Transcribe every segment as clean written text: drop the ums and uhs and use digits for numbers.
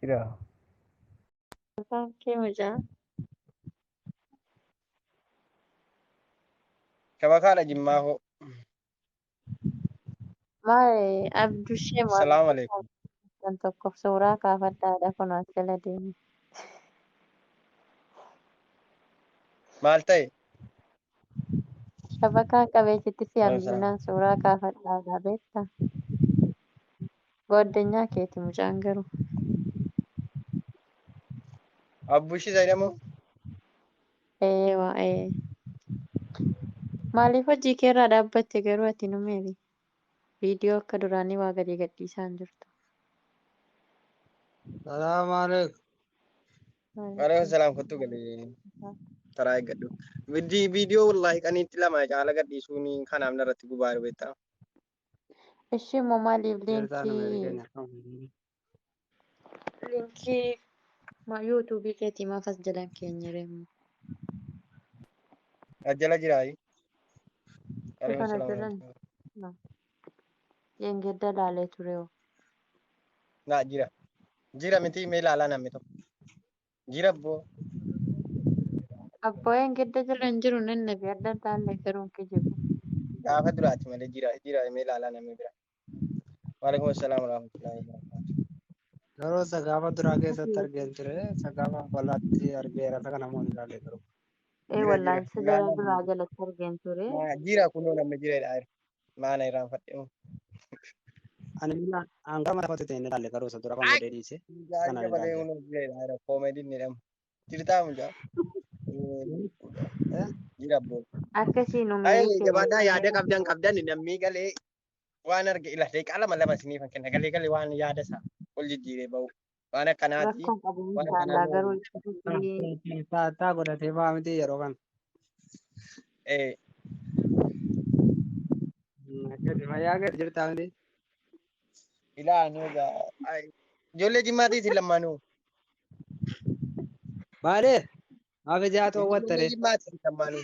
Jira. Afaan kee mucaa. Shabakaadha jimmaa hoo. Maal abdushee maal Salaamu alaikum. kan tokkoof suuraa kaafadhaadha kun as jala deemu. Maal ta'e? Shabakaan qabeessitti si Salaam. hambisnaan suuraa kaafadhaadha beektaa? Goddanyaa keeti mucaan garuu. Abbushii jedhamu? Ee waa ee. Maaliif hojii kee irraa dhaabbatte garuu ati nu meeri? Viidiyoo akka duraanii waa gadi gadhiisaa hin jirtu. Salaamu alaikum. Waalaikum salaam kottu galee taraa eeggadhu. Viidiyoo wallaahi qaniitti lama caala gadhiisuun kanaaf narratti gubaa jiru beektaa. Ishii immoo maaliif Jirtaa nu meeri liinkii keenya. liinkii yuutuubii keetii maaf as jalan keenya reemmu? Ajjala jiraayi. Waalaikum Kana salaam. jalan yeengedda laalee ture hoo. Naa jira. Jira miti mee ilaalaa namni tokko. Jira abboo. Abboo yeengedda jala hin jiru nan nabi adda laalee garuu hin kijibu. Gaafa duraati malee jira jira mee ilaalaa namni bira. Waalaikum salaam warahmatullahi wabarakatuh. Garuu isa gaafa duraa keessatti argeen ture. Isa gaafa balaatti argeera. Isa kana immoo hin ilaalle garuu. Ee Jira jira. wallaahi isa jala Ilaalaa duraa jalatti argeen ture. Naa jira kunoo namni jira jedhaa jira. Maana irraanfadhe moo. Ani miila hanga mataa kootti ta'e hin ilaalle garuu isa dura kan godhee dhiise. Isa kana Gaaricha hin malee ilaalle. kunoo jira jedhaa jira. Koomediin ni jedhamu. Jirtaa mucaa. Eh? Jira abboo. Akkasii nu meerii Ay keenya jabaadhaa yaada qabdan qabdan namni galee waan arge ila daqiiqaa lama lama isiniif kan kenna galee galee waan yaada isaa ol jijjiiree bahu waan akkanaati rakkoon qabu waan akkanaa inshaallah garuu itti fufii Taataa godhatee ba'aa miti yeroo kana. ee Akkasi fayyaa gadi jirtaa miti. ilaa nu egaa ay, ijoollee jimmaatii isin lammaanuu Maalee maaf ijaa ijoollee toowwattare. jimmaatii isin lammaanuu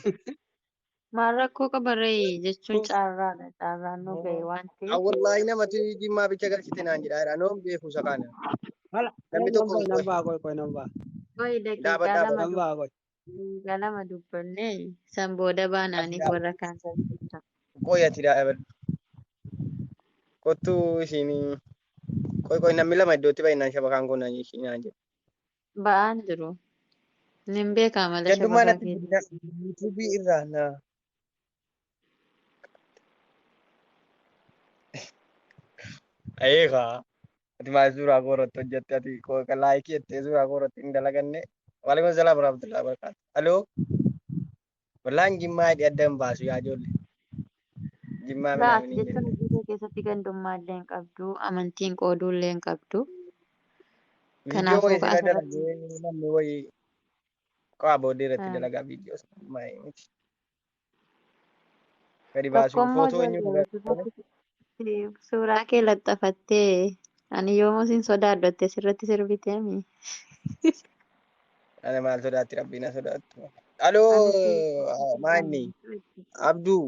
maal rakkoo qaba ree jechuun carraadha carraan nu ga'e waan ta'eef wallaahi namatu jimmaa bicha galchite naan jedhaa jira noon beeku isa kana Mala namni tokko nan qoy ba'a qoy qoy nan ba'a. qoy daqiiqaa dhaabadhaa lama Nan ba'a qoy. daqiiqaa lama dubbannee san booda ati baanaaniif dhaabadhu warra kaan salphisa. qoy ati dhaabadhu kottu isin qoy qoy namni lama iddootti baay'inaan shabakaan kun naan naan jedhu Ba'aan jiru. Nin beekaa mala gandummaa shabakaa natti keessa. guddina yuutuubii irraa na Eegaa ati maal suuraa koo irratti hojjette ati laayikii jettee suuraa koo irratti hin dalaganne. Waalaikum salaam warahmatullahi wabarakatuh. Aloo wallaan jimmaa hidhee adda hin baasu yaa ijoollee. Jimmaa Laa ati minaamin hin jechuun jette. hojii kee keessatti gandummaa illee hin qabdu, amantiin qooduu illee hin qabdu. Viidiyoo Kanaafuu wayii sila asirratti dalagee namni wayii qaa booddee irratti dalagaa viidiyoo sana maayii miti. Gadi baasuu tokkommoo footoo eenyu ijoollee asirratti suuraa kee laxxafattee ani yoomuu sin sodaadhu jettee sirratti sirbiteemi. Ana maal sodaatti rabbiin na sodaattu. Aloo Ani si maanni Abduu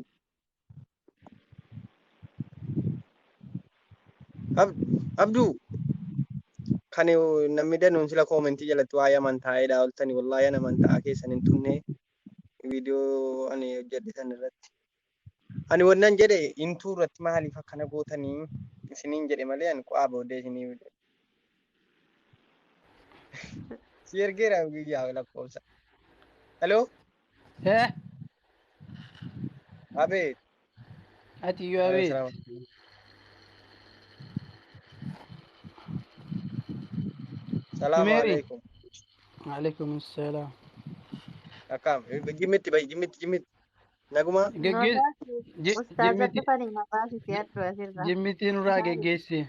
Abduu kan namni danuun sila koomentii jalatti waa'ee amantaa jedhaa oltani wallaahi ani amantaa keessan hin tunne viidiyoo ani hojjedhe san irratti. Ani wannan jedhe intuu irratti maaliif akkana gootanii isiniin jedhe malee ani qo'aa booddee isinii si ergeera guyyaa lakkoofsa. Hello? Eh, Abeet. ati iyyuu Alayhi abeet. salaam. Salaamu Numeeri. alaikum. Alaikum salaam. Akkam jimmitti bahi jimmitti jimmitti. Naguma Geggees Ustaaza jimmiti dhufanii na baasisi addu asirraa. jimmitii nurraa geggeessi.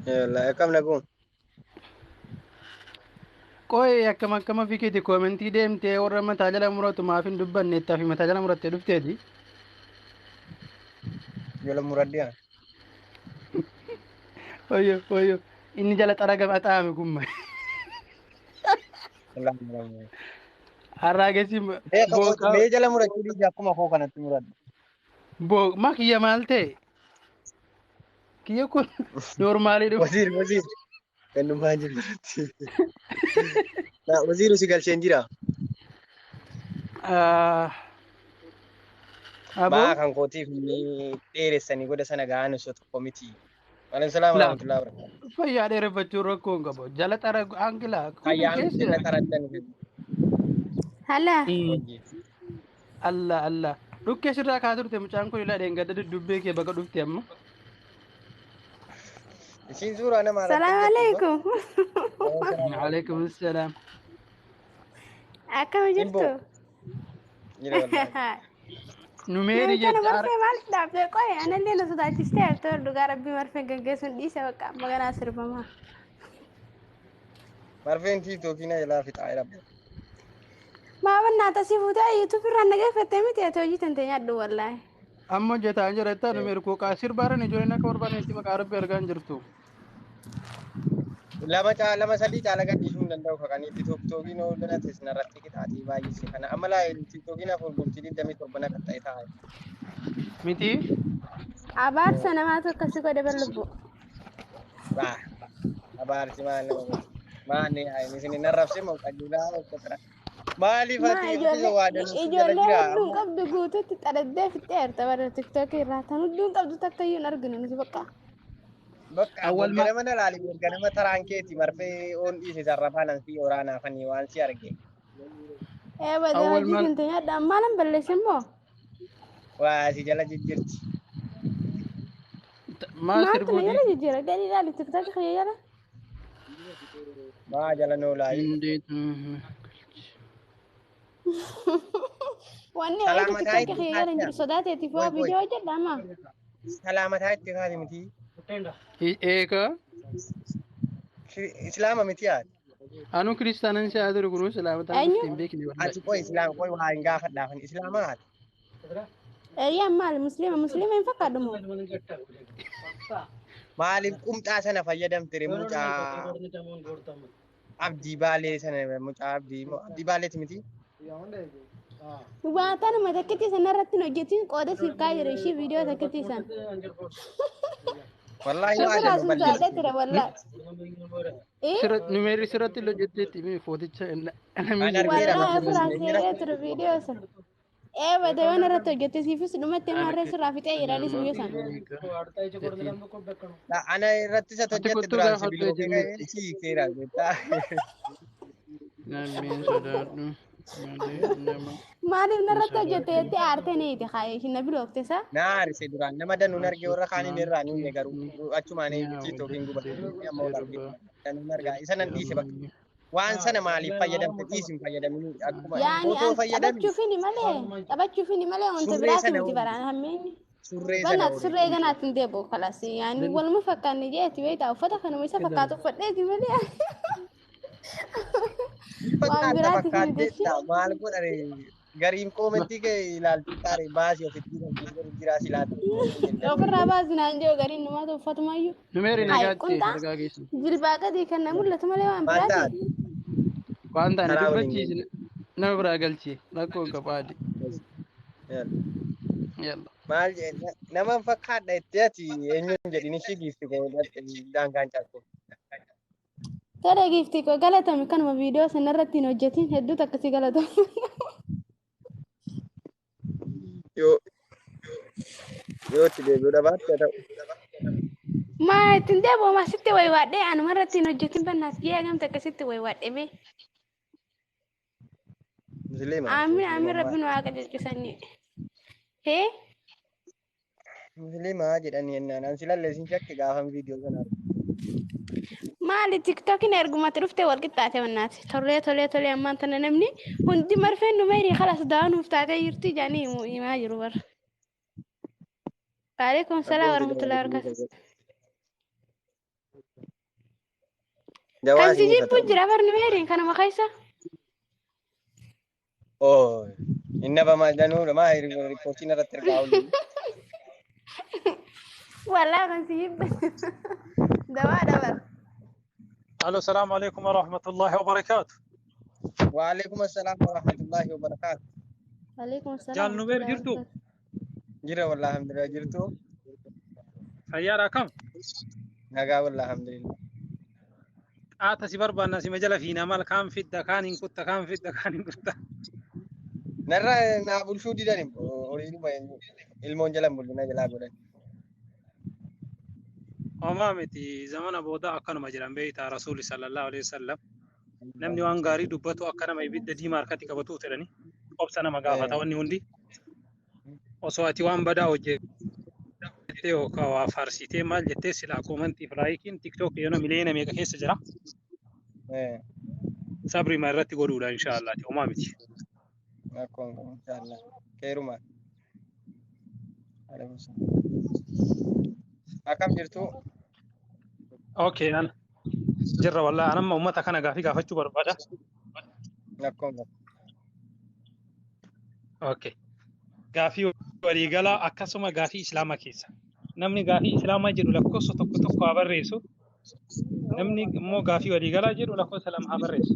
Wallahi akkam naguma. Qoy akkam akkama fikiiti koomentii deemtee warra mataa jala muratu maaf hin dubbanne itti fi mataa jala murattee dhufteeti. Jala muraddi ana. Oyo oyo inni jala xaragama xaame gumma. Wallahi muraddi. Harraa geessi Mee akka kooti booqaa mee jala murachuu dhiisi akkuma koo kanatti muradhu. boo ma kiyya maal ta'e kiyya kun noormaalii dhufu. Wasiir wasiir. Gandummaa jiru irratti. Waziiru si galcheen jira. Aboo Ba'aa kan kootiif inni dheeressanii goda sana ga'an osoo tokko miti. Waalaikum salaam la warahmatullahi wabarakatuh. Fayyaa dheereffachuu rakkoo hin qabu. Jala xara angila kun Fayyaan keessa. jala taraddan Hala. hojii. Allah Allah. Dhukkee sirraa kaa turte mucaan kun ilaa dheengadda duddubbee kee baga dhufte amma. Isiin suuraa namaa irratti Salaam hojjettu alaikum. Alaikum salaam. Akkam Simboo jirtu? jira wallaahi. Numeeri Namicha jette marfee maaliif dhaabdee qoye anallee na sodaachistee jirtu dhugaa rabbii marfee gaggeessuun dhiise bakka amma ganaa sirbamaa. Marfeen tiiktookii na jalaa fixaa jira. Maabannaa tasii fuutee yuutuub irraa nageeffattee miti ati hojii tante nyaadhu wallaahi. Amma hojjetaa hin jira numeeri koo qaa sirbaaran ijoolleen akka barbaadanitti maqaa rabbi argaa hin jirtu. Lama lama sadii caala gadhiisuu hin danda'u kakaniitti tiiktookiin ol galates narratti qixaatii baay'ise kana amma laa tiiktookiin afur bultii 27 na qaxxa'e taa'e. Miti Abaarsa namaatu akkasii godhe bal'ubbu. Baa abaarsi maal nama godhe maal ni isin hin arrabse moo qajeelaa qophira. Maaliif Maa ati ittisa ijoollee waa danuutu jala ijoollee jira hudduu hin amma qabdu guutuutti xaraddee fixxee jirta bara tiktookii irraa tan hudduu hin qabdu takka iyyuu hin arginu nuti bakka. Bakka Awwal ma borganama na laali borganama taraan keeti marfee oon dhiise sarrafaa nan si oraanaafanii waan si arge. Ee badee Awwal hojii maal tante nyaadhu ammaa nan balleesse immoo. Waa si jala jijjiirti. Maal Maaltu na sirbuu jala jijjiira gadi ilaali tiktookii kiyya jala. Maa jala noolaayi. Indeet. Wanni wayitu Salaamataa tiktookii itti kiyya jala hin jiru kaasi. sodaateetiif waa Woi woi. viidiyoo hojjedha amma. Salaamataa itti kaasi miti. Eeka Islaama miti yaad. anu kiristaanan si'aa ture kunuu islaamataan Eenyu? dhufte hin beekne wallahi. Ati qoy islaama qoy waa hin gaafadhaafan islaama haati. Eeyyaan maali musliima musliima hin fakkaadhu moo? Maaliif qumxaa sana fayyadamte ree mucaa abdii baalee sana mucaa abdii moo abdii baaleeti miti. Waa tanuma takkitti sana irratti hin hojjetin qooda siif kaa'ee jira ishii viidiyoo takkitti sana. Wallaahi waa Ofirraa danuu sun balleessi. sodaatee ture wallaahi. Ee? Numeerri sirratti illee hojjetteetti mee footicha An namni argeera Wallaahi bakka ofirraa inni seeree irratti ture viidiyoo sana. Ee badee waan irratti hojjette siifis dhumatti maarree sirraa fixee jedhanis guyyaa sana. Ana irratti isa Ati hojjette kottuu duraan si gaafadhu bilookee ka'ee jimmitti. si keera jettaa. Namni sodaadhu malee nama Maaliif hin narratti hojjette sodaadhu. jettee aartee neeti kaayee isheen na bilookte isaa? Na aarise duraan nama danuun arge warra kaaniin Asumaan irraa ni garuu ni achumaan tiiktookiin gubate amma ol arge sirba danuun argaa isa nan dhiise bakka. jedhamu. Waan sana maaliif fayyadamte dhiisi hin fayyadamin akkuma Yaani footoo an fayyadami taphachuufini malee wanta surree biraati sana miti horii baraan hammeenyi. surree sana Bannaat horii surree ganaatti hin deebi'u kalas yaani waluma fakkaanne jeeti beektaa uffata kanuma isa fakkaatu uffadheeti malee waan fakkaatta biraati miti ishee. fakkaatteetta maal godhare gariin koomentii kee ilaaltu taare baasii ofitti kan godhu jiraa si laatu Ofirraa baasinaan jiru gariin numaatu uffatumayyuu. Numeerri Hayi nagaatti qunxaa argaa geessu. jilbaa gadii kan na mul'atu malee waan maal biraati. taate Waan taane karaa waliin dubbachiisi nama biraa galchi rakkoo hin qabu adi. geenye Yalla. maal nama fakkaadha itti ati eenyuun jedhin ishii giifti koo daangaan cabsu Tole giiftii koo galatami kanuma viidiyoo sana irratti hin hojjetin hedduutu akkasii galatamu. yoo yoo itti deebi'uu dhabaatte haa ta'u. Maa ittiin deebi'u maa sitti waywaadhee anuma irratti hin hojjetin bannaas jee gamta akkasitti waywaadhee mee. Musliima Aamin aamin musliimummaa rabbiin waaqa jechuusanii. Hee musliimaa jedhanii jennaan an silallee sin shakke gaafan viidiyoo sana arge. Maali tiktookiin ergumatti dhuftee wal qixxaate bannaati. Tolee tolee tolee ammaan tana namni hundi marfeen numeerii kalas daanuuf taatee jirti jedhanii himaa jiru bara. Waalaikum salaam Rabbiin warahmatullahi fide wabarakatuh. Dawaa Kan si isiniif haa jibbu ta'u. jira bar numeeriin kanuma keessa. Oo inni abama danuudha maa riippoortiin irratti ergaa oolu. Wallaahi kan si jibbu. Dawaa dabar. الو السلام عليكم ورحمه الله وبركاته. Waalaikum assalaam warahmatullahi wabarakaatu. Waalaikum salaam جال نمير warahmatullahi جرتو wabarakatuh. Jira wallahi alhamdulillah jirtu. سيارة كم Nagaa wallahi alhamdulillah. Qaata si barbaanna si majala fiina maal kaan fidda kaan hin kutta kaan fidda kaan hin kutta. Narra naa bulchuu didan horiinuma ilmoon jala hin bulchina jalaa godhan. Homaa miti zamana booda akkanuma jedhan beektaa Rasuulli sallallahu alaihi wasallam. Namni waan gaarii dubbatu akka nama ibidda diimaa harkatti qabatu jedhani obsa nama gaafata wanni hundi. Osoo ati waan badaa hojjettee yookaan waa faarsitee maal jettee silaa koomantiif laayikiin tiktook yeroo miliyoona meeqa keessa jira. Sabrima irratti godhuudha inshaallah homaa miti. Akkuma kun inshaallah. Keeruma. Akkam jirtu? Okay, an jirra wallahi an amma uummata kana gaafii gaafachuu barbaada. Akkuma. Okay. Gaafii waliigalaa akkasuma gaafii islaamaa keessa. Namni gaafii islaamaa jedhu lakkoofsa tokko tokko haa barreessu. Namni immoo gaafii waliigalaa jedhu lakkoofsa lama haa barreessu.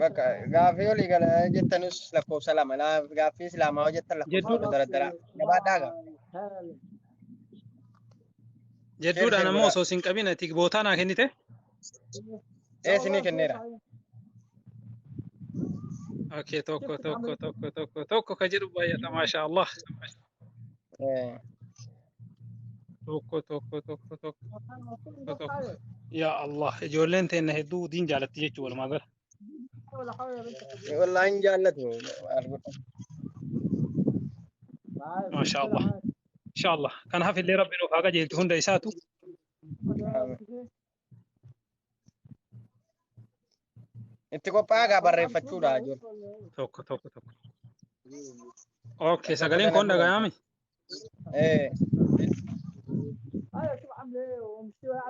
Bakka gaaffii waliigalaa jettanus lakkoofsa lama. Gaaffii islaamaa jettan lakkoofsa Jechuudha. tokko daraddara. Gabaadhaa gaa. Sheer Jedduudhaan sheer ammoo godhaa. osoo isin qabin ati bootaa naa kennite. Ee isinii kenneera. Okay, tokko tokko tokko tokko tokko ka jedhu baay'ata maasha Allah. Tokko tokko tokko tokko tokko. Yaa Allah ijoolleen teenna hedduu diin jaalatti jechuu walumaa gala. Wallaahi hin jaallatu. Maasha Allah. Insha Allah. Kanaaf illee rabbi nuuf haa qajeelchu hunda isaatu. Itti qophaa'aa gaa barreeffachuudha ijoollee. Tokko tokko tokko. Okay, sagaleen koon dhaga'ame.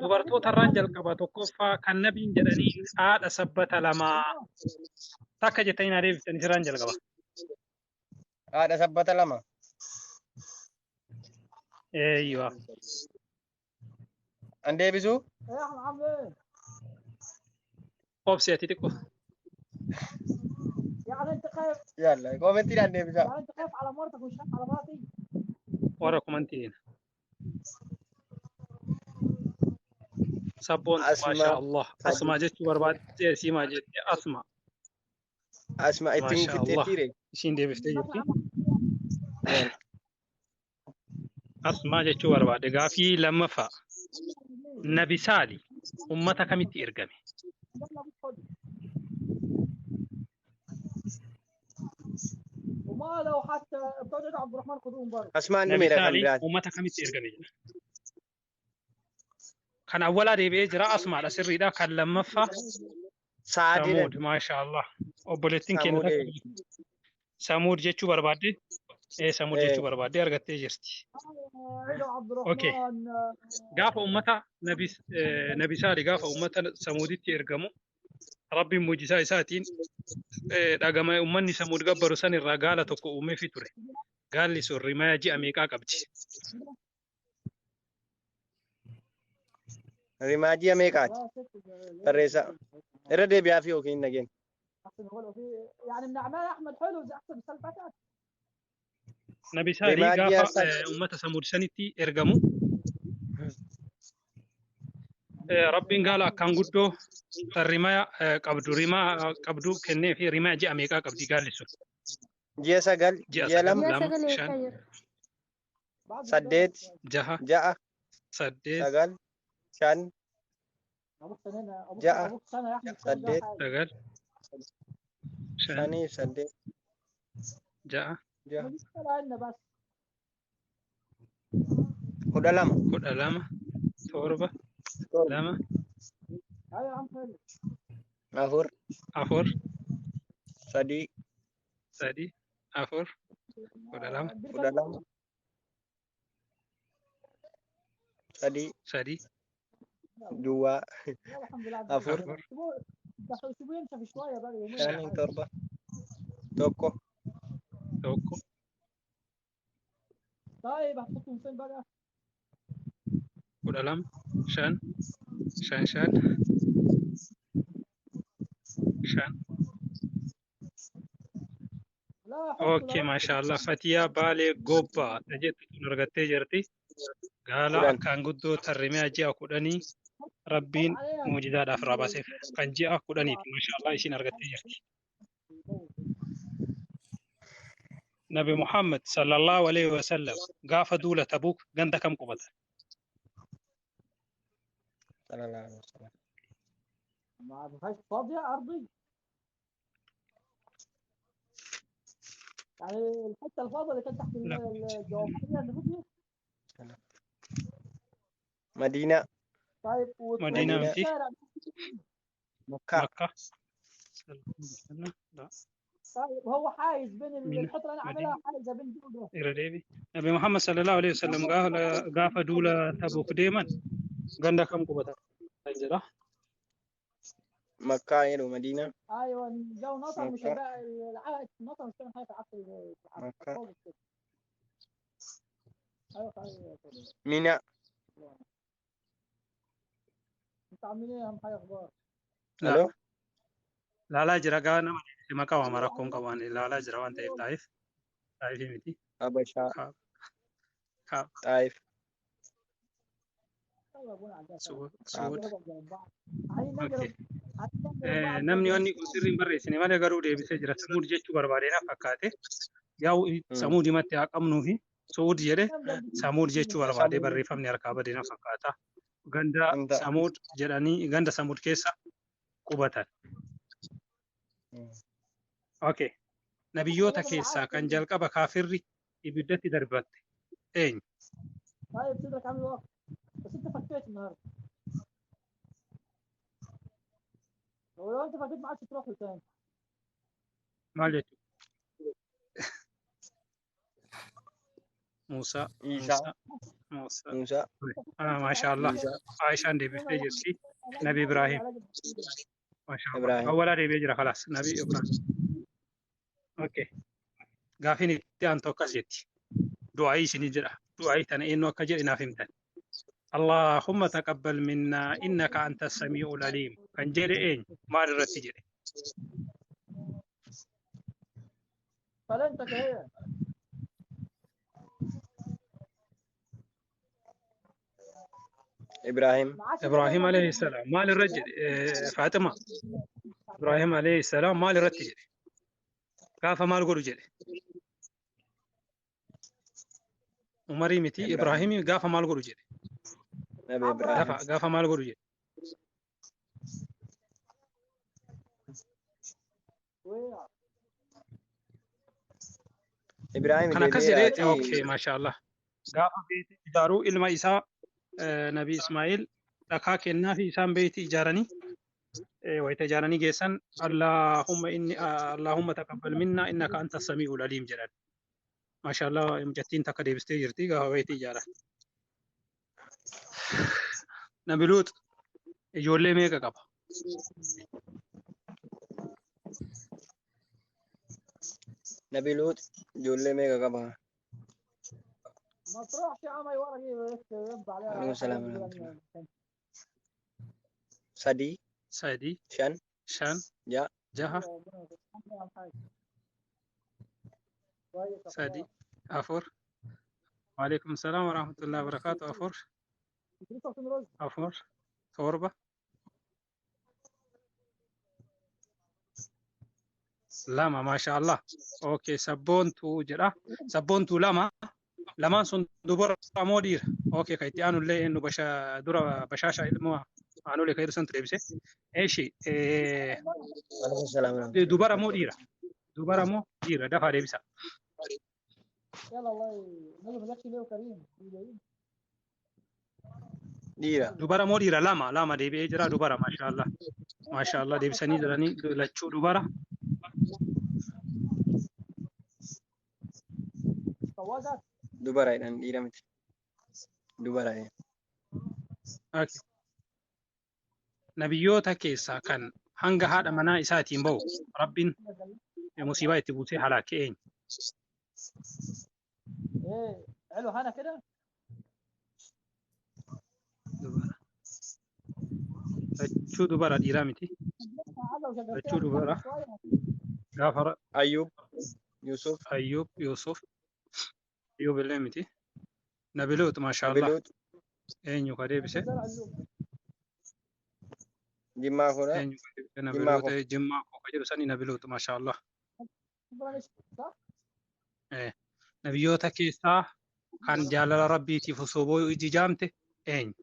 Dubartoota irraan jalqaba tokkoffaa kan nabiin jedhanii haadha sabbata lamaa takka jettanii naa deebiftan isirraan jalqaba. Haadha sabbata lama. Eeyywa. An deebisuu? Obsi ati xiqqoo. Yalla koomentiidhaan deebisaa. Warra kumantiin. Sabboontu Asmaa maasha Allah. Asmaa jechuu barbaaddee siimaa jette asma. Asmaa ittiin Maasha Allah. fixxeettiire. Ishiin deebiftee jirti. Asmaa jechuu barbaadde gaafii lammaffaa. Nabi Saali ummata kamitti ergame? Asmaan Nabi dhumeera kan Saali biraati. ummata kamitti ergame jedha. Kan awwalaa deebi'ee jira asmaadha sirriidha. Kan lammaffaa Saadidha. Samuud maasha Allah. Obboleettiin keenya Samuud. takka Samuud jechuu barbaadde Samuud jechuu barbaadde argattee jirti. Okay. Gaafa ummata Nabi Saali gaafa ummata Samuuditti ergamu Rabbiin muujisaa isaatiin dhagama ummanni Samuud gabbaru san irraa gaala tokko uumeefii ture. Gaalli sun rimaya ji'a meeqaa qabdi? Rimaa ji'a meeqaati? Barreessaa. Irra deebi'aa fi yookiin nageen. Nabi Saalii Rimaa ji'a gaafa sadi. ummata Samuud sanitti ergamu Rabbiin gaala akkaan guddoo tan rimaya qabdu rimaa qabdu kennee fi rimaa ji'a meeqaa qabdi gaalli sun? Ji'a 9, Ji'a ji'a 9, 2, Ji'a 2, 9 5, eessaa jiru? 8, 6, 6, 8, 9, 5, 6, 8, 9, 5, 5 8, 6, 6, 12, 12, 7, 7, 2, 4, 4, 3, 3, 4, 12, 12, 3, 3, duwwaa, 4, 4, 5, 7, 1, 1, 12, 5, 5, 5, 5. Okay, maashaallah. Fatiyaa Baalee Gobbaa ta jettu tun argattee jirti. Gaala 10. akkaan guddoo tarrimee ji'a 10 Rabbiin muujizaadhaaf irraa baaseef kan ji'a 10ti. Maashaallah isiin argattee jirti. Nabi Muhammad sallallahu alaihi wasallam gaafa duula Tabuuk ganda kam qubata? Sallallahu alaihi wasallam. ما فيهاش فاضيه ارضي يعني الحته الفاضيه اللي كانت تحت لا. الجوافيه اللي فضيت. Madiinaa. طيب Madiinaa miti. والشارع Makkaa. Makka. Sallallahu alaihi wasallam. La. طيب هو حايز بين Mina. الحته اللي انا عاملها Madiina. حايزه بين دي وده. Irra deebi. Nabi Muhammad sallallahu alaihi wasallam gaafa duula Tabuuk deeman ganda kam qubatan jedha. Makkaa jedhu Madiinaa. ايوه لو نطر مش مكة. هيبقى العائد نطر مش هتعمل حاجه في عصر العصر مكة. خالص كده. ايوه طيب طيب. Minaa. انت عاملين ايه اهم حاجه اخبار؟ La. Aloo. Laalaa jira gaa nama deebise maqaa waama rakkoon qabu ani laalaa jira waan ta'eef Xaayif. Xaayifii miti. Habashaa. Kaab. Kaab. Xaayif. يلا ابونا عندها Suud. Kaab. Suud. نضرب جنب بعض عايزين Okay. نضرب عايزين نضرب بعض. Namni wanni kun sirrii hin barreessine malee garuu deebisee jira. Samuud jechuu barbaade na fakkaate. Yaa'u Samuud himatti haa qabnuu fi Suud jedhe Samuud jechuu barbaade Samuud. barreeffamni harkaa bade na fakkaata. Ganda Ganda. Samuud jedhanii ganda Samuud keessa qubatan. Okay. Nabiyyoota keessaa kan jalqaba kaafirri ibiddatti darbatte eenyu? طيب صدرك عامل واقف بس انت فكيت النهارده ولو انت فكيت ما عادش تروح له تاني. Maal jechuudha? Muusaa, Iisaa. Muusaa, Muusaa. Muusaa. Ah, maashaallah. Iisaa. Aishaan deebiftee jirti. Nabi Ibraahim. Maashaallah. Ibraahim. Awwalaa deebi'ee jira khalaas. Nabi Ibraahim. Okay. Gaafiin itti aantu akkas jetti. Du'aayii isinii jedha. Du'aayii tana eenyu akka jedhe naaf himtan. Allaahumma taqabbal minnaa innaka anta samii'ul aliim. Kan jedhe eenyu? Maal irratti jedhe? فلنتك هي Ibraahim. ما عادش Ibraahim alayhi salaam maal irra jedhe? Faaxima. Ibraahim alayhi salaam maal irratti jedhe? Gaafa maal godhu jedhe? Umarii miti Ibraahim. Ibraahimii gaafa maal godhu jedhe? Nabi Ibraahim. Gaafa gaafa maal godhu jedhe? وقع. Ibraahim Kan akkas deebi'ee jedhee haati okay maashaallah. Gaafa beetii ijaaruu ilma isaa Nabi Ismaa'il dhakaa kennaa fi isaan beetii ijaaranii wayita ijaaranii geessan Allaahumma inni Allaahumma taqabbal minnaa innaka anta samii'ul aliim jedhan. Maashaallah mucattiin takka deebistee jirti gaafa beetii ijaaran. Nabi Luut ijoollee meeqa qaba? Nabi Luut ijoollee meeqa qaba? ما تروحش يا عم اي ورقه يرد عليها Alaikum اي حاجه salaam دي warahmatullah. ولا Sadii, Sadii, shan, shan, ja'a. jaha, كويس sadii, afur. Waalaikum salaam warahmatullahi wabarakaatu. Afur, رز afur, torba, lama maashaallah. Okay, sabboontuu jedha. Sabboontuu lama. Lamaan sun dubara moo dhiira? Okay, kan itti aanullee eenyu basha dura bashaasha ilmoo aanulee kan jedhu deebise. Eeshi Alaikum salaam warahmatullahi dubara moo dhiira? Dubara moo dhiira? Dafaa deebisa. يلا الله النبي ما جاتش ليه وكريم Dhiira. Dubara moo dhiira? Lama lama deebi'ee jira dubara maashaallah. Maashaallah deebisanii jiranii lachuu dubara. فوزك Dubara jedhan dhiira miti. Dubara jedhan. Okay. Nabiyyoota keessaa kan hanga haadha manaa isaatiin bahu Rabbiin musiibaa itti buusee halaake eenyu? ايه حلو هنا كده Dubara. Lachuu dubara dhiiraa miti. حاجه وشجرتين Lachuu dubara. شويه Gaafa Ayyub, Yusuf, Ayyub, Yusuf, Ayyub illee miti. Nabi Luut Nabi maashaallah Luut, eenyu ka deebise? زرع اللوم Jimmaa koodha. Eenyu Jimmaa koo. nabiloota Jimmaa koo ka jedhu sani nabiloota maashaallah. Nabiyyoota keessaa kan jaalala rabbiitiif osoo boo'u iji jaamte eenyu?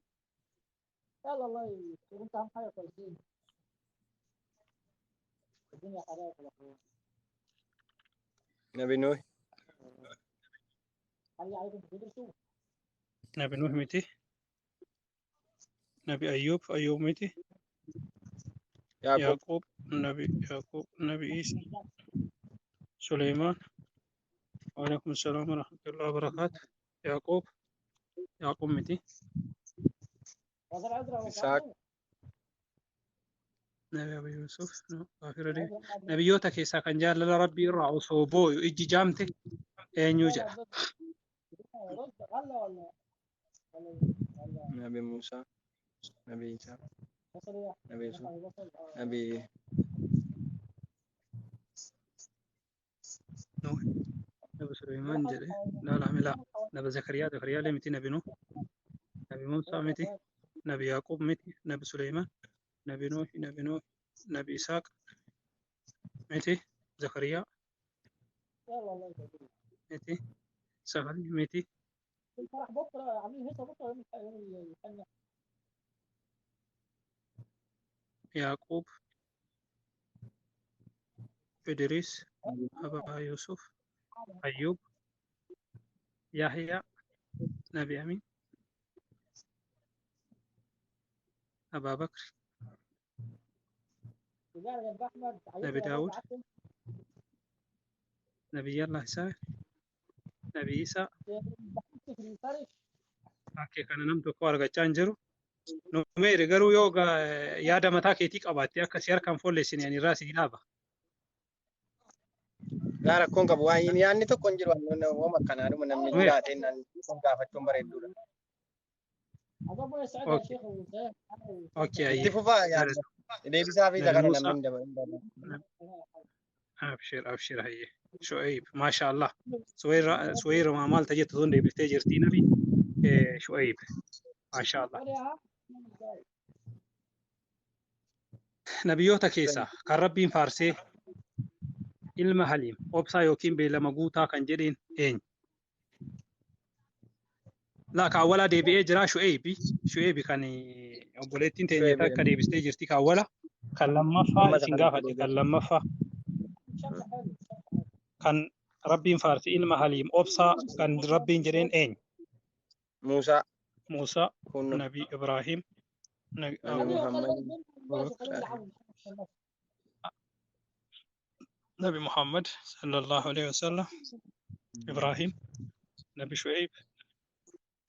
Nabi Nuh. Nabi Nuh miti. Nabi Ayyub, Ayyub miti. Yaaqoob. Yaaqoob, Nabi Yaaqoob, Nabi Isa, Suleymaan. Waalaikum salaam wa rahmatullahi wa barakaatu. Yaaqoob, Yaaqoob miti. Isaaq. Nabi Abu Yusuf, no, gaafira deebi. Nabiyyoota keessaa kan jaalala rabbii irraa osoo boo'u ijji jaamte eenyu jedha? Nabi Musaa. Nabi Isaa. Nabi Yusuf. Nabi Nuh, Nabi Suleymaan jedhe. Laa laa laa. Nabi Zakariyaa, Zakariyaa illee miti. Nabi Nuh, Nabi Muusaa miti. Nabi Yaaqoob miti. Nabi Suleymaan, Nabi Nuh, Nabi Nuh, Nabi Isaaq miti. Zakariyaa miti. Safari miti. Yaaqoob, Idris, Abaa Yusuf, Ayyub, Yahyaa, Nabi Amin, Abaa Bakr, Nabi Daawud, Nabiyyallah Isaa, Nabi Isaa. Bakkee kana nam tokko argachaa hin jiru. Numeeri garuu yoo yaada mataa keetii qabaatte akka si harkaan foolleessine ani irraa si dhaaba. Laa rakkoon qabu. Waan yaadni tokko hin jiru. Waan akkanaadhuma namni Numeeri. jiraate naan gaafachuun bareedduudha. Okay. Okay, Itti ayyee. fufaa yaadda. Deebisaa fi isa Nabi kana Muusaa. namni hin dabalu. Abshir, abshir, hayyee. Shu'ayib, maasha Allah. Suwayra, Suwayra maal tajettu tun deebiftee jirti nabi. Shu'ayib, maasha Allah. Nabiyyoota keessaa kan rabbiin faarsee ilma Haliim obsaa yookiin beellama guutaa kan jedheen eenyu? Laa kaawwalaa deebi'ee jira Shu'eebi. Shu'eebi kan obboleettiin teenya Shu'eebi. takka deebistee jirti kaawwala. Kan lammaffaa Amma isin kana gaafadhe kan lammaffaa kan rabbiin faarse ilma Haliim obsaa kan rabbiin jedheen eenyu? Muusaa. Muusaa, Kunno. Nabi Ibraahim, Nabi Abu Muhammad. Bakr, Nabi Muhammad sallallahu alaihi wasallam, Ibraahim, Nabi Shu'eeb,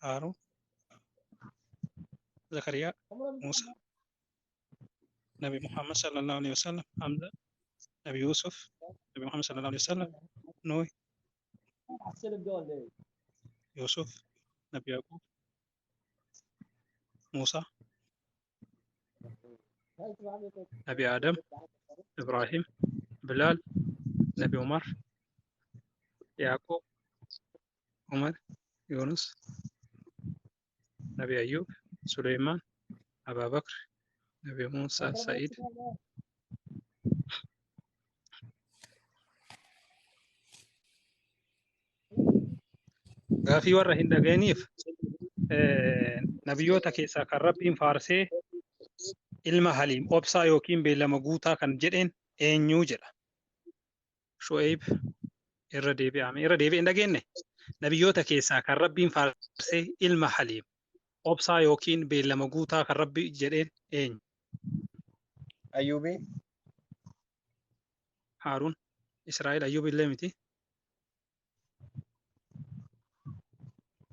Haaruun, Zakariyaa, Muusaa, Nabi Muhammad sallallahu alaihi wasallam, Hamza, Nabi Yusuf, Nabi Muhammad sallallahu alaihi wasallam, Nuh, Yusuf, Nabi Yaqub, Muusaa, Nabi Adam, Ibraahim, Bilaal, Nabi Umar, Yaqub, Umar, Yunus, Nabi Ayyub, Suleymaan, Abaa Bakr, Nabi Muusaa, Sa'id. Gaafii warra hin dhaga'iniif nabiyyoota keessaa kan rabbiin faarsee ilma Haliim obsaa yookiin beellama guutaa kan jedheen eenyu jedha. Shu'eeb irra deebi'ame. Irra deebi'e hin dhageenye. Nabiyyoota keessaa kan rabbiin faarsee ilma Haliim obsaa yookiin beellama guutaa kan rabbi jedheen eenyu? Ayyuubii. Haaruun Israa'el Ayyuub illee miti.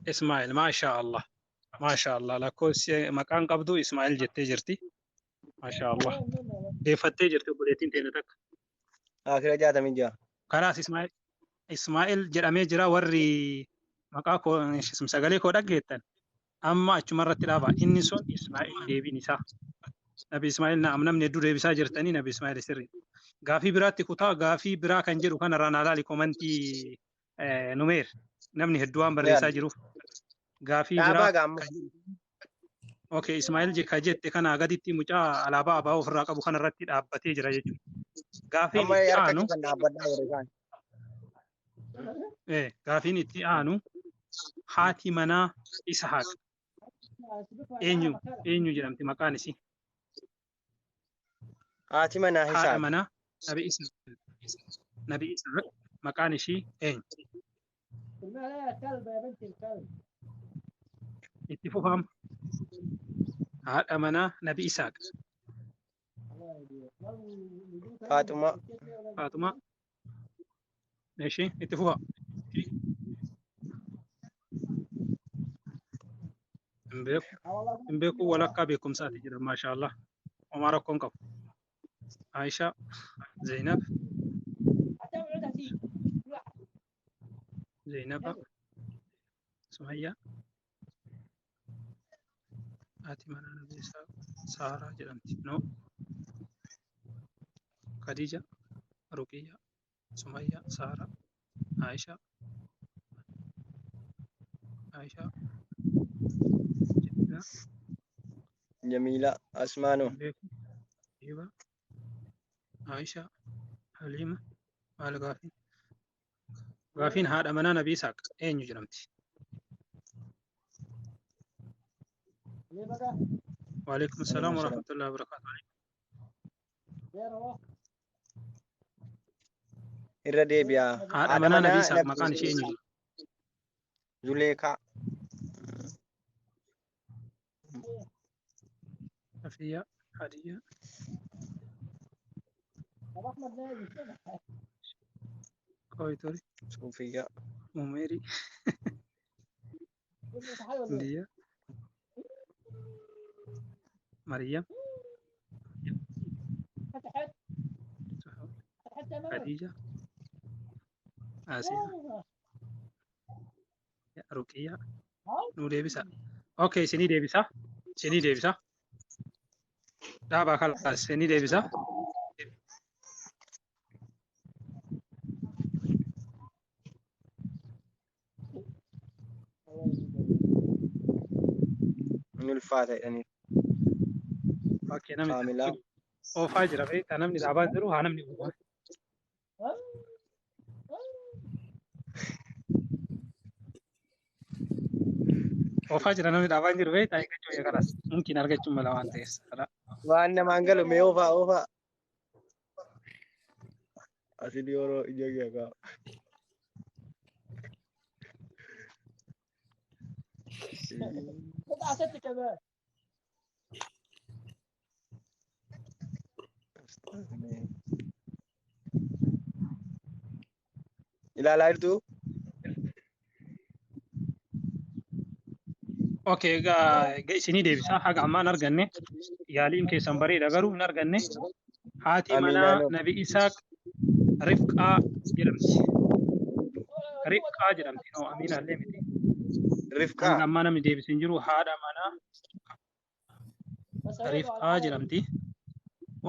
Ismaa'eel maashaa Allah. Maashaa Allah lakkoofsi maqaan qabdu Ismaa'eel jettee jirti. Maashaa Allah. Deeffattee jirti obboleettiin teenya takka. Akira 66. Kanaas Ismaa'eel jedhamee jira warri maqaa koo sagalee koo dhaggeettan amma achuma irratti dhaaba. Inni sun Ismaa'eel deebiin isaa. Nabi Ismaa'eel naam namni hedduu deebisaa jirtanii Nabi Ismaa'eel sirri. Gaafii biraatti kutaa gaafii biraa kan jedhu kanarraa naa laali komantii numeer namni hedduu waan barreessaa jiruuf. Gaafii Dhaabaa biraa gaamma. kan jedhu Okay, Ismaa'eel ka jette kanaa gaditti mucaa alaabaa ABO ofirraa qabu kanarratti dhaabbatee jira jechuudha. Gaafiin Amma itti harka aanu keessan dhaabbadhaa warri kaan. Gaafiin itti aanu haati manaa Isahaaq eenyu eenyu jedhamti maqaan isii? Haati manaa Haadha Isaaq. manaa Nabi Isaaq. Nabi Isaaq maqaan ishii eenyu? Itti fufaam. Haadha manaa Nabi Isaaq. Faaxumaa. Faaxumaa. Ishii itti fufa. Hin beeku. Hin beeku walakkaa beekumsaati jedha maashaallah. Homaa rakkoo hin qabu. Aisha, Zainab, Zainaba, Sumayyaa, haati manaa Nabi Isaaq Saaraa jedhamti. No. Khadija, Ruqiyya, Sumayyaa, Saaraa, Aisha, Aisha, Jamila, Jamiila. Asmaanoo. hin beeku, Hiba, Aisha, Halima, maal gaafiin? Gaafiin haadha manaa Nabi Isaaq eenyu jedhamti? Waalaikum salaam Alaikum wa salaam. rahmatullahi wa barakatuh. Irra deebi'aa. Haadha Haadha manaa Nabi manaa Isaaq maqaan Nabi ishee eenyu jedhamti? Zuleekaa. Safiyaa, Hadiyyaa, Qoytori, Suufiyyaa. Umeeri, Diyyaa, Maryam, Khadija, Asiyaa, Ruqiyyaa. Nuu deebisa. Okay, isinii deebisa. Isinii deebisa. Dhaabaa kalaas isinii deebisa. Inni ulfaata jedhanii. Okay, namni Kaamilaa. oofaa jira beektaa namni dhaabaa jiru haa namni oofaa. Oofaa jira namni dhaabaa jiru beektaa eeggachuu eegalaas. Kalaas mumkin argachuun mala waan ta'eef. Waan namaan galu mee oofaa oofaa. Asii yeroo ija kee Ilaalaa jirtuu? Okay, egaa isinii deebisa. Haga ammaa hin arganne. Yaaliin keessan bareeda garuu hin arganne. Haati manaa Amiinaanoo. Nabi Isaaq Rifqaa jedhamti. Rifqaa jedhamti. No, Amiinaallee miti. Hanga Rifqaa. ammaa namni deebise hin jiru. Haadha manaa Rifqaa jedhamti.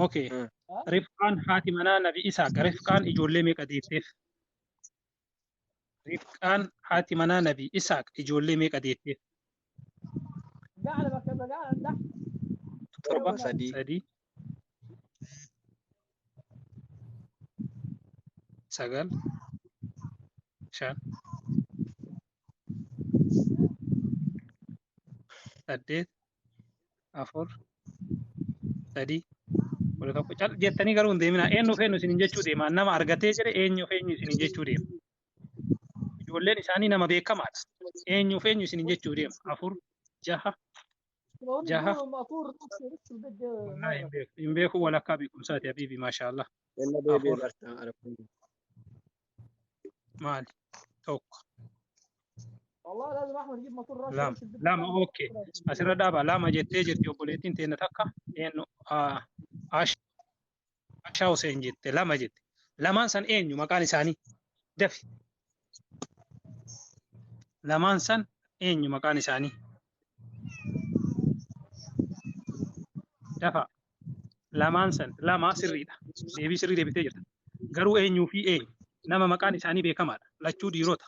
Okay. Rifqaan haati manaa Nabi Isaaq. Rifqaan ijoollee meeqa deetteef? Rifqaan haati manaa Nabi Isaaq ijoollee meeqa deetteef? Torba 7, 3. 3, 9, 5, 8, 4, 3, 11. Cal jettanii garuu hin deeminaa. Eenyuuf eenyu isiniin jechuu deema. Nama argatee jedhe eenyuuf eenyu isiniin jechuu deema. Ijoolleen isaanii nama beekamaadha. Eenyuuf eenyu isiniin jechuu deema. 4, 6, 6. Wallaahi hin beeku. Hin beeku walakkaa beekumsaati habiibi maashaallah. Inna deebi'ee 4 barta. maali? 1 2 2 okay. Asirra dhaabaa 2 jettee jirti obboleettiin teenya takka eenyu Ashaa Hussein jette 2 jette. Lamaan san eenyu maqaan isaanii? Dafi. Lamaan san eenyu maqaan isaanii? Dafa. Lamaan san 2 sirriidha. Deebii sirrii deebitee jirta. Garuu eenyuu fi eenyu? Nama maqaan isaanii beekamaadha. Lachuu dhiirota.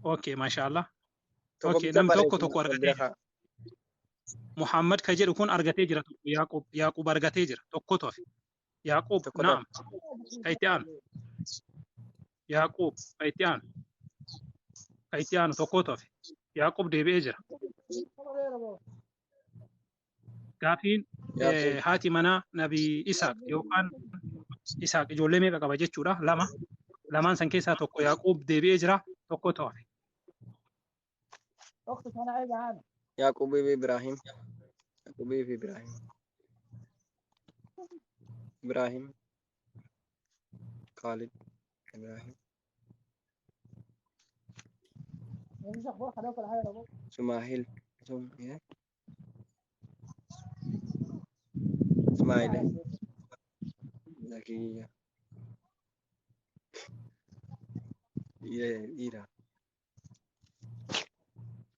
Okay, maashaallah. Tokko Okay, bicha namni tokko barreessina tokko wal bira argatee jira. kaa. Muhammad ka jedhu kun argatee jira tokko Yaaqub Yaaqub argatee jira tokkotu hafe. Yaaqub Tokkotu naam hafe. ka itti aanu. Yaaqub ka itti aanu. Ka itti aanu tokkotu hafe. Yaaqub deebi'ee jira. Gaafiin Yaaqub. haati manaa Nabi Isaaq yookaan Isaaq ijoollee meeqa qaba jechuudha? Lama. Lamaan san keessaa tokko Yaaqub deebi'ee jira tokkotu hafe. Yaaqubii fi Ibraahim. Yaaqubii fi Ibraahim. Ibraahim. Khalid. Ibraahim. Sumaahil. Ismaa'il. Zakiyya. Dhiira.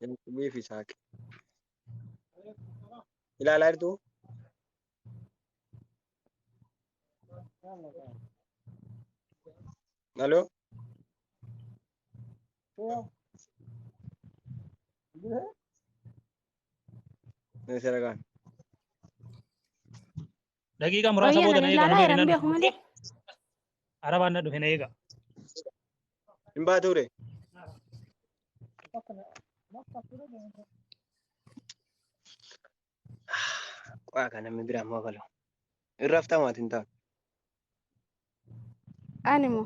Yaaqubii fi Isaaq. Ilaalaa jirtuu? Aloo? Meeshaa ragaan. Daqiiqaa muraasa Wayyaa booda nan na eega ilaalaa Numeeri jiran nan beeku dhufe. malee. Arabaan na dhufe na eega. Hin baatuu ree? Qo'aa kan namni biraa immoo galu. Irra haftamaati hin taatu. Ani moo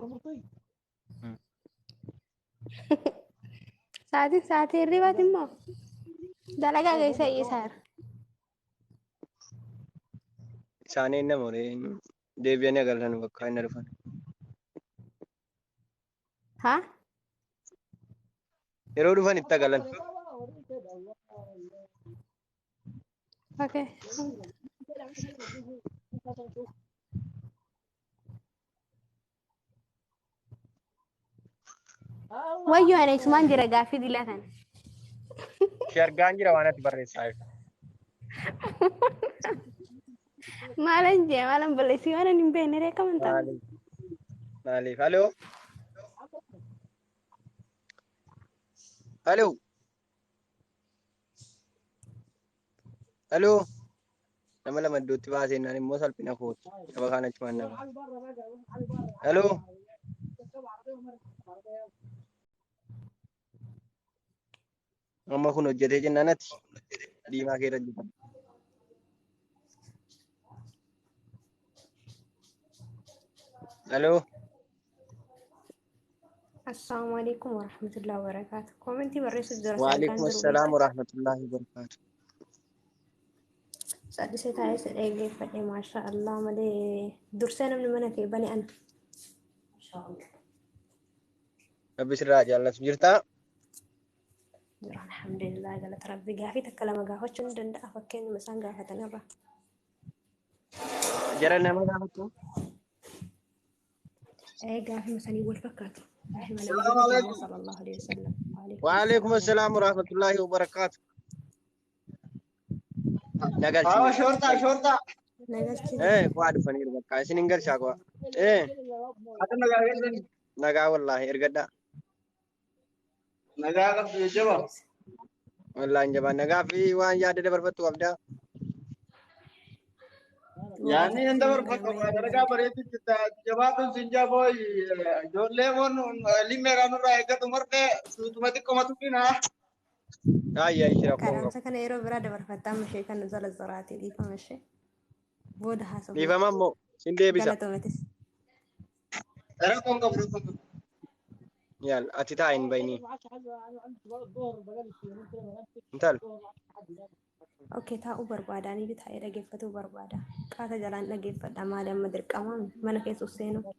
sa'aatiin sa'aatii hirribaati immoo dalagaa keessa isaara. Isaanii nama horee deebi'anii agarran bakka inni dhufan. Haa? Yeroo dhufan itti agalan. Okay. Wayyoo ani isumaan jira gaaffii dilaa kana. Si argaan jira waan ati barreessaa jirtu. Maalan jee maalan balleessii waan ani hin beekne ree kaman ta'a. Maaliif? Maaliif? Aloo? Aloo? Aloo? Nama lama iddootti baasee naan immoo salphina kooti. Saba kaan achumaan nama. Aloo? Amma kun hojjetee jennaan ati diimaa kee irra jirta. Aloo? Assalamu alaikum warahmatullahi wabarakatuh. Koomentii barreessuuf jira sagantaan Waalaikum jiru assalaam beektaa. warahmatullahi wabarakaatu. Sadisee taa'ee si dhaggeeffadhe maasha Allah malee dursee namni mana kee bane ana. Rabbi sirraa jaallatu jirtaa? Jira alhamdulillah galata rabbi gaafii takka lama gaafachuu ni danda'a fakkeenyuma isaan gaafatan irra. Jara nama gaafattu? Ee gaafii isaanii wal fakkaatu. Gaafii mana Salaamu biyya alaikum. keenya sallallahu alaihi wasallam. Waalaikum Waalaikum assalaam assalaam warahmatullahi wabarakaatu. Haa Nagalchine. shoortaa shoortaa. Nagalchine. Waa dhufaniiru bakka isin hin galchaa kuwa. Ati nagaa keessan Nagaa wallaahi ergadhaa. nagaa qabdu jajjaba. Wallaahi hin jabaan nagaa fi waan yaada dabarfattu qabdaa. Waa Yaanni hin takka dabarfatu nama yaada dalagaa bareedu jirta. Jabaatuun siin jabooy ijoollee moon limeeraa nurraa eeggatu martee suutuma xiqqoomatu finaa. Ayyaa ishee rakkoon qabu. Karaamsa kana yeroo biraa dabarfattaa amma ishee kan zala zaraati dhiifama ishee booda haasofna. Dhiifama immoo sin deebisa. Galatoomatis. Rakkoon qabu rakkoon qabu. Yaal ati taa'i hin bayinii. Intal Okay, taa'uu barbaada. Ani taa'ee dhaggeeffatuu barbaada. Qaata jalaan dhaggeeffadha. Maali amma dirqamaa mana keessa seenuu.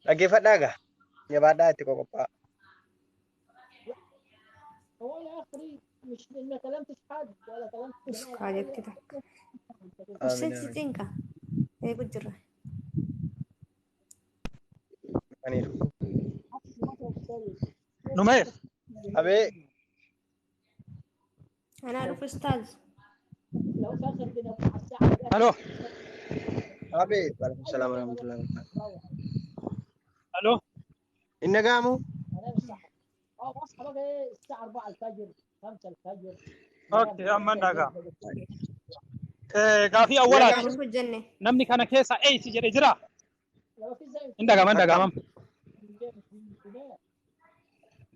Dhaggeeffadhaa gaa. Jabaadhaa itti qoqophaa. Uskaa jetti takka. Amiin Usseen si amiin. cinqa. Eegu jirra. Aniiru. Numeer Abee Anaa dhufu ustaaz. aloo. Abeet. Waalaikum salaam warahmatullahi wabarakatuh. Aloo. Hin dhaga'amu? Okay, amma dhagaa. Gaafii awwalaati. Maaliif hojjenne? Namni kana keessa eeysi jedhe jira? Hin dhaga'ama, hin dhaga'ama.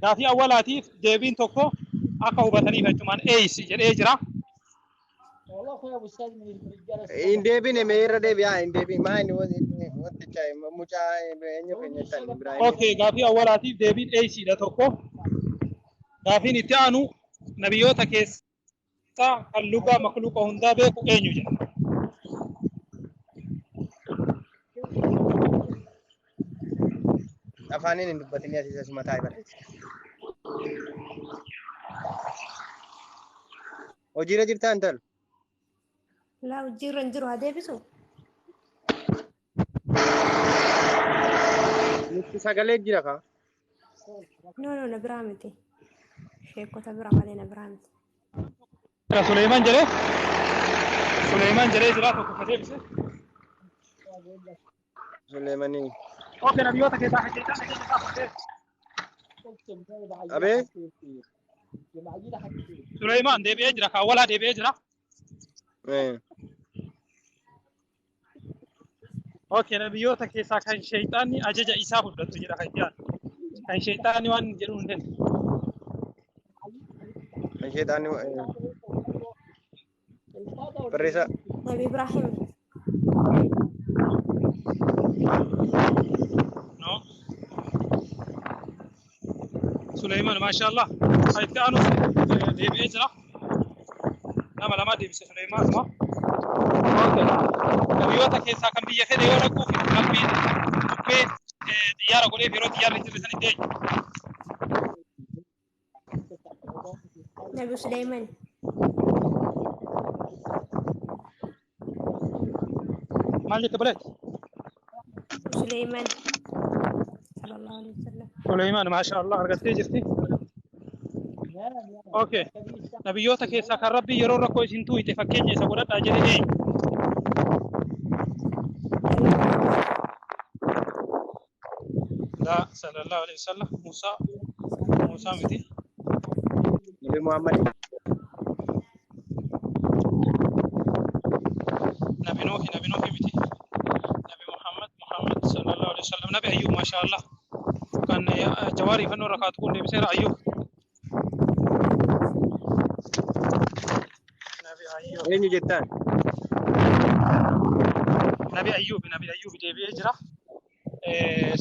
Gaafii awwalaatiif deebiin tokko akka hubataniif jechumaan eeysi jedhee jira. Hin deebine mee irra deebi'aa hin deebiin maa inni wanticha mucaa eenyu keenya jettan Ibraahim. Okay, gaafii awwalaatiif deebiin eeysiidha tokko. Gaafiin itti aanu nabiyyoota keessaa kan lugaa makluuqa hundaa beeku eenyu jedha. Afaaniin hin dubbatinii asii asuma taa'e bara. Hojiirra jirtaa intal? Laa hojiirra hin jiru haa deebisu. Nuti sagalee jira kaa. No no na biraa miti. Sheekota bira malee na biraa miti. Suleeman jedhee Suleeman jedhee jira tokko ka deebise. Suleemanii. Okay, nabiyyoota keessaa kan sheexaan keessa isaa fudhatee. Abee. Suleeman deebi'ee jira ka awwalaa deebi'ee jira. Okay, nabiyyoota keessaa kan sheexaanni ajaja isaa fudhatu jedha kan itti aanu. Kan sheexaanni waan jedhu hin dandeenye. Kan sheexaanni barreessaa. Nabi Ibraahim. No. Suleeman maashaallah. Kan itti aanu deebi'ee jira. Nama lama deebise Suleeman ma. Okay. Nabiyyoota keessaa kan biyya fedhe yoo dhaquuf qalbiin bubbee xiyyaara godheef yeroo xiyyaarri jirre sanitti eenyu? Nabi Suleyman. Maal jette buleet? Suleyman. Sallallahu alaihi wasallam. Suleeman maashaallah argattee jirti. Okay. Nabiyyoota keessaa kan Rabbi yeroo rakkoo isin tuuyite fakkeenya isa godhadhaa jedhe eenyu? La sallallahu alaihi wasallam Musaa Musaa miti. Nabi Muhammad. Nabi Nuuhi Nabi Nuuhi miti. Nabi Muhammad Muhammad sallallahu alaihi wasallam Nabi Ayyub maashaallah. Kan jawaarii fannoo rakaatu kun deebiseera Ayyub. Nabi Ayyub. Eenyu jettaan? Nabi Ayyub Nabi Ayyub deebi'ee jira.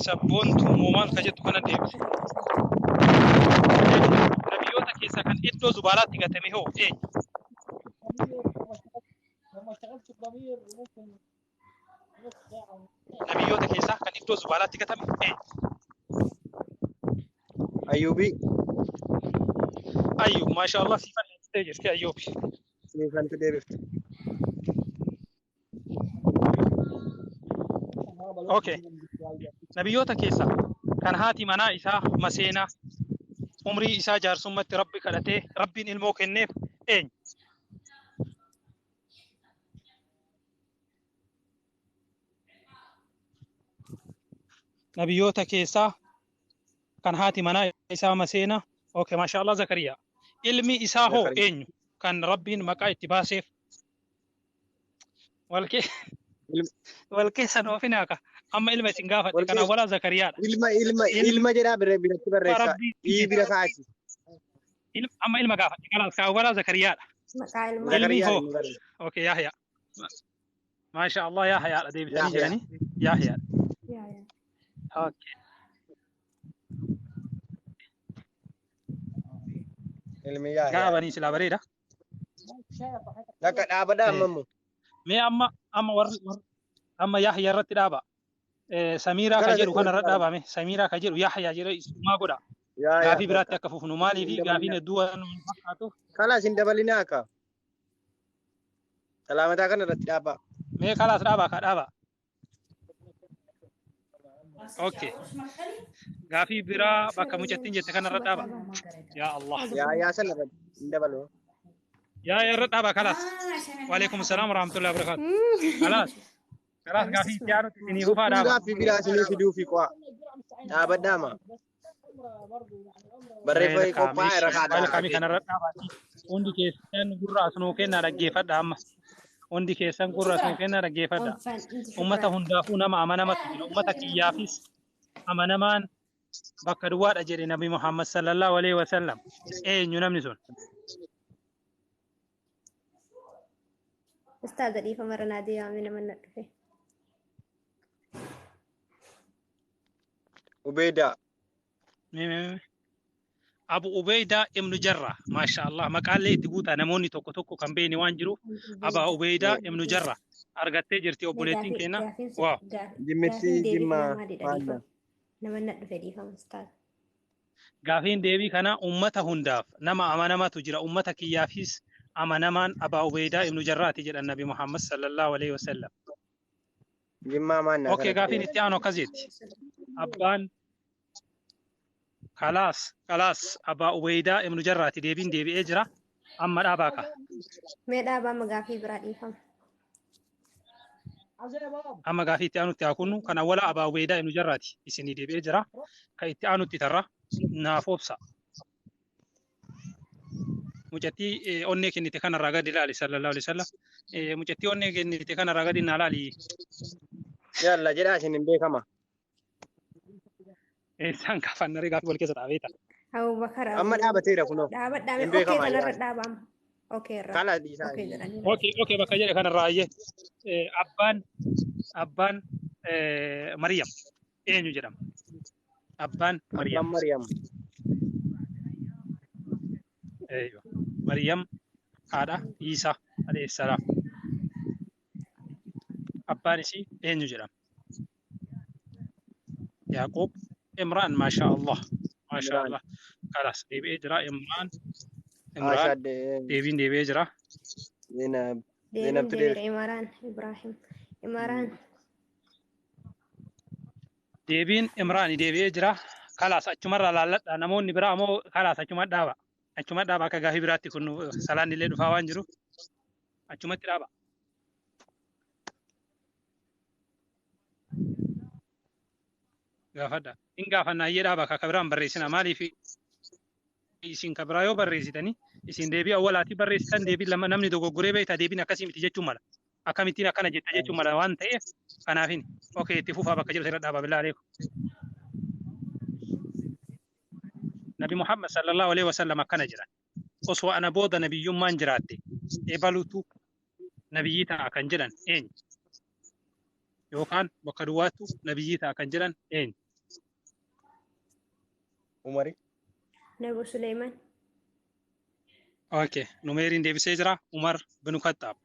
Sabboontu uumamaan ka jettu kana deebise. Nabiyyoota keessaa kan iddoo zubaalaatti gatame hoo eenyu? Nabiyyoota keessaa kan iddoo zubaalaatti gatame eenyu? Ayyuubii. Ayyub maashaallah siifan deebistee jirti Ayyubi. Siifantu deebifte. Okay. Nabiyyoota keessaa kan haati manaa isaa maseenaa umrii isaa jaarsummaatti rabbi kadhatee rabbiin ilmoo kenneef eenyu? Nabiyyoota keessaa kan haati manaa isaa maseenaa okay maashaallah Zakariyaa. Ilmi isaa hoo Zakariyaa. eenyu kan rabbiin maqaa itti baaseef? Wal keessa noofinaa ka amma ilma isin gaafadhe Wal kan keessa awwalaa Zakariyaadha. ilma ilma Ilma ilma jedhaa bira biratti barreessaa. rabbii Ii bira kaa'ati. Amma ilma gaafadhe kalaas kan awwalaa Zakariyaadha. Maqaa ilmaa. Ilmi Zakariyaa hoo inni barreessa. okay Yahya. Maasha Allah Yahyaadha deebisanii Yahyaa. jiranii Yahyaadha. Yaa yaa. Okay. Ilmi Yahyaa. Gaafanii silaa bareeda. Lakka dhaabadha amma immoo. Mee amma amma warri amma Yahya irratti dhaaba. Samiiraa ka Gara jedhu kana irra irratti dhaabame. Samiiraa ka jedhu Yahya jedhee isumaa godha. Yaa yaa. Gaafii biraatti akka fufnu maaliif Hin gaafiin dabalinaa. hedduu waan nu fakkaatu. Kalaas hin dabalinaa akka. Salaamataa kana irratti dhaabaa. Mee kalaas dhaabaa ka dhaabaa. Okay. Gaafii biraa bakka mucattiin jette kana irra dhaaba. Yaa Allah. Yaa yaa sana irratti hin dabalu. Yaa irra dhaaba kalaas. Waalaikum salaam warahmatullahi wabarakatuh. Kalaas. Kalaas gaafii itti aanutti isinii fufaa Lubbuu dhaaba. gaaffii biraa isinii fiduufi qo'a. Dhaabadhaama. Barreeffamni Weelkaam qophaa'e ishi rakaadhaa. weelkaamii kanarra dhaabaati. Hundi keessan gurra as nuu kennaa dhaggeeffadha amma. Hundi keessan gurra as nuu kennaa dhaggeeffadha. Onfan inti Ummata shukran. hundaafuu nama amanamatu jira. Ummata kiyyaafis amanamaan bakka duwwaadha jedhe Nabi Muhammad sallallahu alaihi wasallam. Eenyu namni sun? Ustaaza dhiifama irra naa deemame nama na dhufe. Ubeedaa. Mee mee mee. Abu Ubeydaa ibnu Jarrah. Maasha Allah. Maqaallee itti guutaa namoonni tokko tokko kan beekne waan jiruuf Abaa Ubeydaa ibnu Jarrah argattee jirti obboleettiin Gaafii keenya. gaafiin Waaw. Jimmitti gaafiin deebii jimmaa kana maalidha maalla. dhiifama? Nama na dhufe dhiifama ustaaza. Gaafiin deebii kana ummata hundaaf nama amanamatu jira. Ummata kiyyaafis amanamaan Abaa Ubeydaa ibnu Jarraati jedhan Nabi Muhammad sallallahu alaihi wasallam. Jimmaa maannaa Okay, kanatti. gaafiin itti aanu akkas jetti. Abbaan kalaas kalaas Abaa Ubeydaa ibnu Jarraati deebiin deebi'ee jira. Amma dhaabaa ka. Mee dhaabaa amma gaafii biraa dhiifama. Amma gaafii itti aanutti haa kunnu. Kan awwala Abaa Ubeydaa ibnu Jarraati isinii deebi'ee jira. Kan itti aanutti tarra naaf obsa. Mucattii onnee kennite kanarraa gadi ilaali sallallahu alaihi wasallam. Mucattii onnee kennite kanarraa gadi naa ilaali. Yalla jedhaa isin hin beekama. Isaan gaafannaree gaafii wal keessa dhaabeeta. Abubakar Amma Abuu dhaabateera kunoo. dhaabadhaa Hin mee okee beekama kanarra jedhaa. dhaaba amma. Okee irra. Kala dhiisaa. Okee jedhanii. Okay, okay, bakka jedhe kanarraa ayyee. Abbaan abbaan Maryam eenyu jedhama? Abbaan Maryam. Abbaan Maryam. Eeyyo. Maryam haadha Iisaa alayhi salaam. Abbaan isii eenyu jedhama? Yaaqoob Imraan maashaa Allah. Maashaa Imraan. Allah. Kalaas deebi'ee jira Imraan. Imraan Ashaad deebiin deebi'ee jira. Zeenab. Deebiin Zeenab deebiidha Tudeer. Imaraan Ibrahim. Imaraan Deebiin Imraani deebi'ee jira. Kalaas achumarraa laalladha. Namoonni biraa ammoo kalaas achuma dhaaba. Achuma dhaaba akka gaafii biraatti kun salaan illee dhufaa waan jiruuf achumatti dhaaba. Gaafadha. Hin gaafannaa iyyee dhaaba akka biraan barreessina. Maaliif isin ka biraa yoo barreessitanii isin deebii awwalaatii barreessitan deebii lama namni dogoggoree beekta deebiin akkasii miti jechuun mala. Akkamittiin akkana jetta jechuun mala waan ta'eef kanaafin. Okay itti fufaa bakka jiru irra dhaaba billaa aleekum. Nabi Muhammad sallallahu alaihi wasallam akkana jedhan. Osoo ana booda nabiyyummaan jiraatte ebalutu nabiyyii ta'a kan jedhan eenyu? Yookaan bakka duwwaattu nabiyyii ta'a kan jedhan eenyu? Umari. Nabi Suleeman. Okay, Numeeriin deebisee jira Umar bin Khattaab.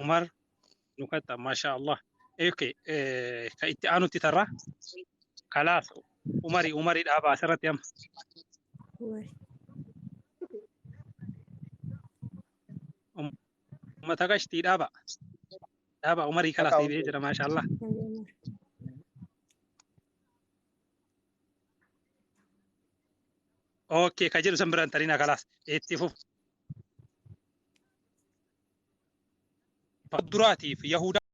Umar bin Khattaab, maasha Allah. Okay, ka itti aanutti tarra. Kalaas Umari Umari dhaaba asirratti amma. Umar. Ummata gashtii dhaaba. Dhaaba Umarii kalaas Akka deebi'ee jira maasha Allah. Nabi Umar. Okay, ka jedhu san biraan tarina kalaas itti fufa. Duraatiif Yahudaa